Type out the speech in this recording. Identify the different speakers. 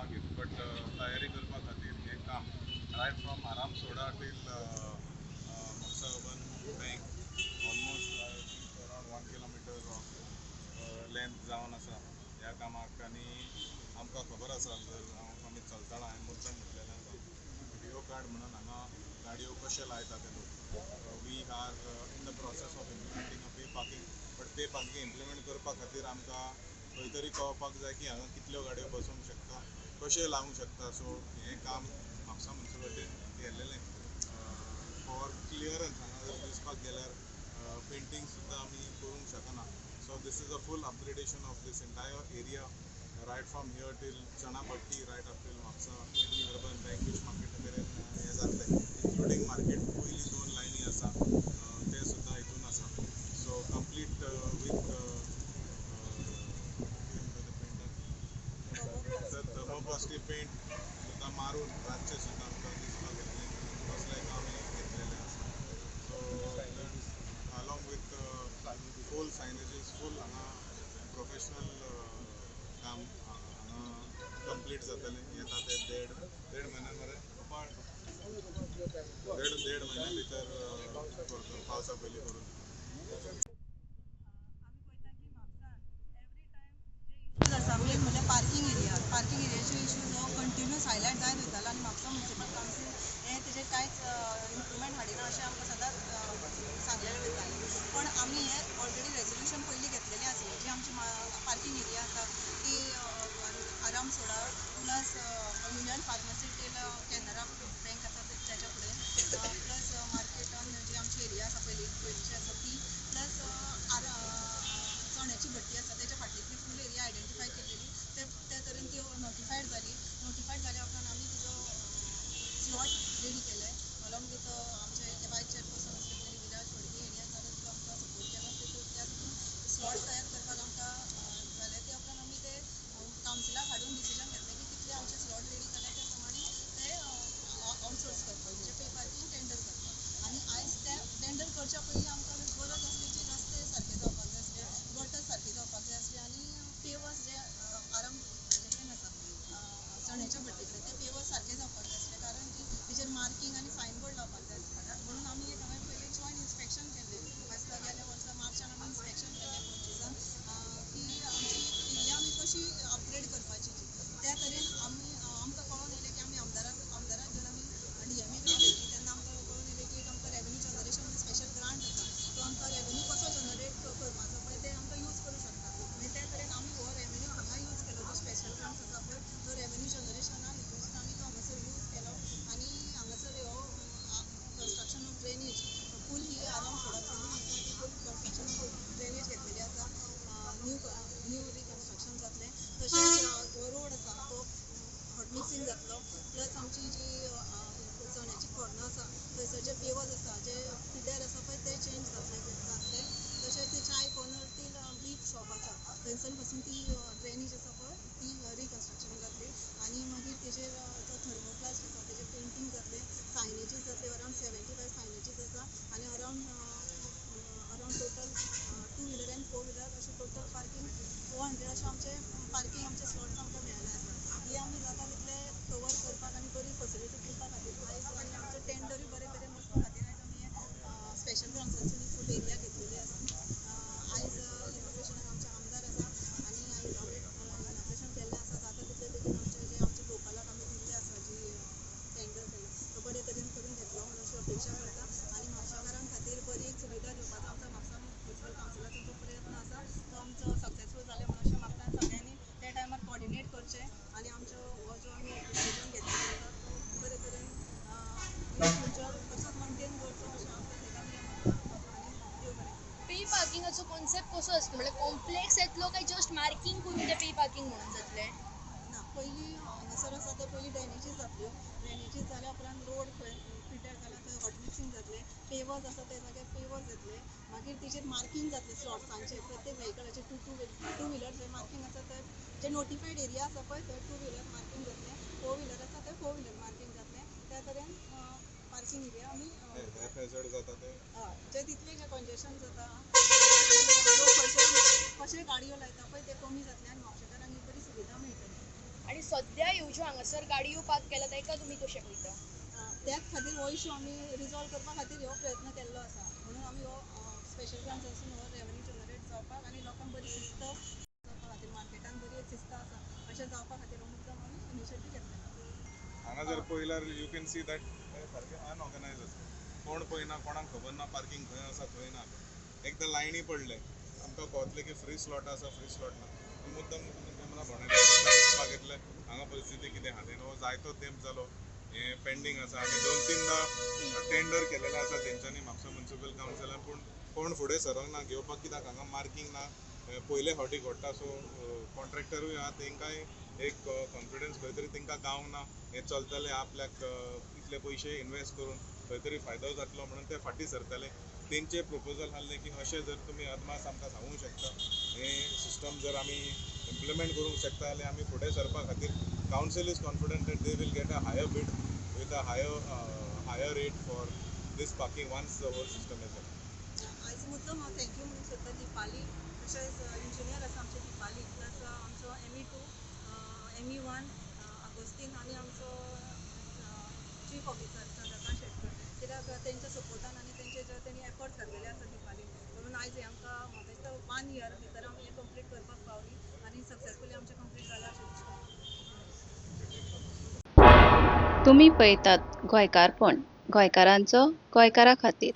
Speaker 1: मागीर, बट तयारी करपा खातीर हें काम right from Aramsoda till Mapusa Urban Bank almost I think around 1 kilometer of length जावन आसा ह्या कामाक. आनी आमकां खबर आसा, जर हांव आमी चलतना हांवें मुद्दम म्हटलेलें आसा, व्हिडियो कार्ड म्हणून हांगा गाडयो कशे लायता ते लोक. We are in the process of implementing a pay parking, but pay parking implement करपा खातीर आमकां खंय तरी कळपाक जाय की हांगा कितल्यो गाडयो बसोवंक शकता, कशें लावंक शकता. सो हें काम म्हापसा म्युनिसिपालिटीन केलेलें फॉर क्लियरन्स. हांगा जर दिसपाक गेल्यार पेंटींग सुद्दां आमी करूंक शकना. So this is a full upgradation of this entire area, right from here till Chana Bhatti, right up till Mapusa Urban Bank, fish market मेरेन हें जातलें, इन्क्लुडींग मार्केट. पयलीं दोन लायनी आसा, ते सुद्दां हितून आसा. सो कंप्लीट विथ पेंटाक थर्मोप्लास्टीक पेंट सुद्दां मारून रातचें सुद्दां आमकां दिसपाक येतलें, तसलें काम हें घेतलेलें आसा. So along with full signages, full हांगा प्रोफेशनल काम हांगा कंप्लीट जातलें येता ते देड देड म्हयन्यान मरे, देड देड म्हयन्या भितर करता, पावसा पयलीं करून.
Speaker 2: आमी पळयता की म्हापसान एवरी टायम जे इश्यूज आसा, मेन म्हणजे पार्कींग एरिया, पार्कींग एरियाचे इश्यूज हो कंटिन्यूस हायलायट जायत वयतालो आनी म्हापसा म्युनिसिपल कावन्सील हें तेजेर कांयच इम्प्रुवमेंट हाडिना अशें आमकां सदांच सांगलेलें वयतालें. पण आमी हें ऑलरेडी रेजोल्युशन पयलीं घेतलेलें आसलें. जी आमची पार्कींग एरिया आसा ती आरामसोडा plus union pharmacy till Canara bank आसा तेच्या फुडें, प्लस मार्केटान जी आमची एरिया आसा पयलीं पयलींची आसा ती, प्लस चण्याची भट्टी आसा तेच्या फाटली फूल एरिया आयडेंटिफाय केलेली. ते ते तरेन ती नोटिफायड जाली. नोटिफायड जाल्या उपरांत आमी तिजो स्लॉट रेडी केले अलॉंग विथ आमचे वायस चेअरपर्सन आसले विराज फडके, हेणी ताणें आमकां सपोर्ट केलो. त्या तितून स्लॉट तयार करपाक आमकां जालें. ते उपरांत आमी ते कावन्सिलाक हाडून डिसिजन घेतलें की कितले आमचे स्लॉट रेडी जाले त्या प्रमाणे ते आउटसोर्स करपाक, म्हणजे पे पार्कींग टेंडर करपाक. आनी आयज ते टेंडर करच्या पयलीं आमकां गरज आसली जी रस्ते सारके जावपाक जाय आसले, गटर सारकी जावपाक जाय आसली आनी पेवर्स जे आराम हाजे कडेन आसा, चण्याच्या भट्टी कडेन, ते पेवर्स सारके जावपाक जाय आसले, कारण की तेजेर मार्कींग आनी सायन बोर्ड लावपाक जाय आसले. म्हणून आमी एक हांवें पयलीं जॉयंट इन्स्पेक्शन केल्लें. गेल्या वर्सा मार्चान आमी इन्स्पेक्शन केल्लें पणजेसान की आमची एरिया आमी कशी अपग्रेड करपाची ती. त्या तरेन आमी आमकां कळोन येयलें की आमी आमदाराक घेवन आमी डीएमए कडेन गेल्लीं तेन्ना आमकां कळून येयलें की एक आमकां रेवेन्यू जनरेशन स्पेशल ग्रांट आसा, तो आमकां रेवेन्यू कसो जनरेट करपाचो पळय ते आमकां यूज करूं शकता. मागीर त्या तरेन आमी हो रेवेन्यू हांगा यूज केलो. जो स्पेशल ग्रांट्स आसा पळय तो रेवेन्यू जनरेशनान हितून आमी तो हांगासर यूज केलो आनी हांगासर हो कन्स्ट्रक्शन ऑफ ड्रेनेज फूल ही आरामसोडा चलून आसा ती फूल कन्स्ट्रक्शन ऑफ ड्रेनेज घेतलेली आसा. न्यू न्यू रिकन्स्ट्रक्शन जातलें. तशेंच रोड आसा तो हॉट मिक्सिंग जातलो. प्लस आमची जी चण्याची खोर्नां आसा थंयसर जे पेवर्स आसा, जे पिड्ड्यार आसा पळय ते चेंज जातले. तशेंच ती चाय कॉर्नर टील बीफ शॉप आसा थंयसर पासून ती ड्रेनेज आसा पळय ती रिकन्स्ट्रक्शन जातली आनी मागीर तेजेर जो थर्मोप्लास्ट आसा तेजेर पेंटींग जातलें, सायनेजीस जातले. अरावंड 75 सायनेजीस आसा आनी around total two wheeler and four wheeler अशें टोटल पार्कींग 400 अशें आमचें पार्कींग आमचे स्लॉट्स आमकां मेळ्ळे आसा. ही आमी जाता तितले कवर करपाक आनी बरी फेसिलिटी दिवपा खातीर आयज आनी आमचो टेंडरूय बरे तरेन वचपा खातीर आयज आमी हें स्पेशल ग्रांट्सांतसून ही फूल एरिया घेतलेली आसा. आयज इनॉग्रेशनाक आमचे आमदार आसा आनी इनॉग्रेशन केल्लें आसा. जाता तितले बेगीन आमचे जे आमच्या लोकलाक आमी दिल्ले आसा, जी टेंडर केल्ले तो बरे तरेन करून घेतलो म्हणून अशी अपेक्षा करता आनी म्हापशाकारां खातीर बरी एक सुविधा दिवपाचो आमचो म्हापसा म्युनिसिपल कावन्सिलाचो जो प्रयत्न आसा तो आमचो सक्सेसफूल जाले म्हणून अशें मागता. सगळ्यांनी त्या टायमार कॉर्डिनेट करचें आनी आमचो हो जो आमी डिसिजन घेतलेलो आसा तो बरे तरेन इन फ्युचर तसोच मेनटेन करचो अशें हांव प्रत्येका कडेन मागता आनी देव बरें करूं.
Speaker 3: पे पार्किंगाचो कॉन्सेप्ट कसो आसता? म्हळ्यार कॉम्प्लेक्स येतलो काय जस्ट मार्कींग करून ते पे पार्किंग म्हणून जातलें?
Speaker 2: ना, पयलीं हांगासर आसा ते पयलीं ड्रेनेजीस जातल्यो. ड्रेनेजीस जाल्या उपरांत रोड खंय पिड्ड्यार जाला थंय हॉट मिक्सिंग जातलें. पेवर्स आसा त्या जाग्यार पेवर्स येतले. मागीर तेजेर मार्कींग जातलें स्लॉट्सांचें प्रत्येक व्हेकलाचें. टू टू टू व्हिलर जे मार्कींग आसा थंय, जे नोटिफायड एरिया आसा पळय थंय टू व्हिलर मार्कींग जातलें, फोर व्हिलर आसा थंय फोर व्हिलर मार्कींग जातलें. त्या तरेन पार्कींग एरिया आमी
Speaker 1: हॅपहॅझर्ड जाता ते.
Speaker 2: हय, जे तितलें जें कंजेशन जाता, लोक कशे कशे गाडयो लायता पळय ते कमी जातले आनी म्हापशेकारांक एक बरी सुविधा मेळटली.
Speaker 3: आणि सध्या येवजण अश्यो हांगासर गाडयो पार्क केल्या ताका तुमी कशें पळयता?
Speaker 2: त्याच खातीर हो इशू आमी रिजॉल्व करपा खातीर हो प्रयत्न केल्लो आसा. म्हणून आमी हो स्पेशल ग्रांट्सासून हो रेवन्यू जनरेट जावपाक आनी लोकांक बरी शिस्त जावपा खातीर, मार्केटान बरी एक शिस्त आसा अशें जावपा खातीर हो मुद्दम आमी इनिशिएटीव घेतलेलो.
Speaker 1: हांगा जर पळयल्यार you can see that सारकें अनऑर्गनायज आसा. कोण पळयना, कोणाक खबर ना पार्किंग खंय आसा खंय ना. एकदां लायनी पडले आमकां कळतलें की फ्री स्लॉट आसा, फ्री स्लॉट ना. मुद्दम कॅमेरा भोंवडायले, दिसपाक येतलें हांगा परिस्थिती कितें आहा तें. हो जायतो तेंप जालो हें पेंडींग आसा. आमी दोन तिनदां टेंडर केलेलें आसा तेंच्यांनी म्हापसा म्युनिसिपल कावन्सिलान, पूण कोण फुडें सरोंक ना घेवपाक, कित्याक हांगा मार्कींग ना. पयले फावटी घडटा, सो कॉन्ट्रॅक्टरूय आहा तेंकांय एक कॉन्फिडन्स खंय तरी तेंकां गावंक ना, हें चलतलें, आपल्याक इतले पयशे इन्वेस्ट करून खंय तरी फायदो जातलो म्हणून ते फाटीं सरतले. तेंचे प्रपोजल आहलें की अशें जर तुमी अदमास आमकां सांगूंक शकता, हें सिस्टम जर आमी इम्प्लिमेंट करूंक शकता जाल्यार आमी फुडें सरपा खातीर council is confident that they will get a higher bid with a higher rate for this parking once the whole system is.
Speaker 2: आयज मुद्दम हांव thank you म्हणूंक सोदता दीपाली, तशेंच इंजिनियर आसा आमचे दीपाली, प्लस आमचो ME 2, ME 1 Agostinho आनी आमचो चीफ ऑफिसर चंद्रकांत शेटकर, कित्याक तेंच्या सपोर्टान आनी तेंचे जे तेणी एफर्ट्स घातलेले आसा दीपाली, म्हणून आयज हें आमकां म्हाका दिसता वन इयर भितर आमी हें कंप्लीट करपाक पावली आनी सक्सेसफुली आमचें कंप्लीट जालां अशें दिसता.
Speaker 4: तुमी पळयतात गोंयकारपण, गोंयकारांचो गोंयकारा खातीर.